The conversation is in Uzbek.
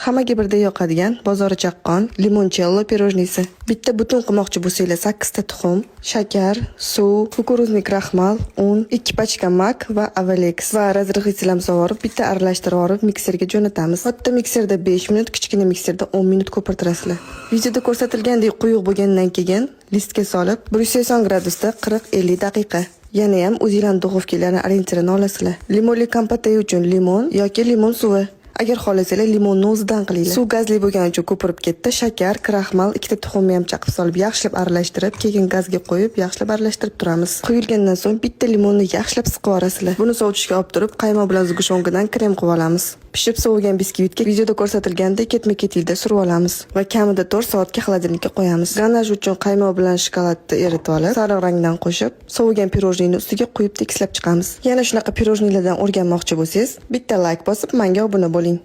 Hammaga birdek yoqadigan, bozori chaqqon limonchello пирожный si. Bitta butun qilmoqchi bo'lsanglar, 8 ta tuxum, shakar, suv, кукурузный kraxmal, un, 2 pachka mak va Avalex va разрыхлитель ham solib, bitta aralashtirib olib, mikserga jo'natamiz. Katta mikserda 5 minut, kichkina mikserda 10 minut ko'pirtirasizlar. Videoda ko'rsatilgandek quyuq bo'lgandan keyin listga solib, 180 gradusda 40-50 daqiqa. Yana ham o'zinglarning духовка larni ориентир ini olasizlar. Limonli kompot uchun limon yoki limon suvi. Agar xohlasanglar, limonni o'zidan qilinglar. Suv gazli bo'lgani uchun ko'pirib ketdi. Shakar, kraxmal, ikkita tuxumni ham chaqib solib, yaxshilab aralashtirib, keyin gazga qo'yib, yaxshilab aralashtirib turamiz. Quyilgandan so'ng bitta limonni yaxshilab siqib yuborasizlar. Buni sovutishga olib turib, qaymoq bilan сгущёнка dan krem qilib olamiz. Pishib sovigan biskvitga videoda ko'rsatilgandek ketma-ketlikda surib olamiz va kamida 4 soatga холодильник ka qo'yamiz. Ganaj uchun qaymoq bilan shokoladni eritib olib, sariq rangdan qo'shib, sovigan пирожный ni ustiga quyib tekislab chiqamiz. Yana shunaqa пирожный lardan o'rganmoqchi bo'lsangiz, bitta layk bosib, menga obuna bo'ling.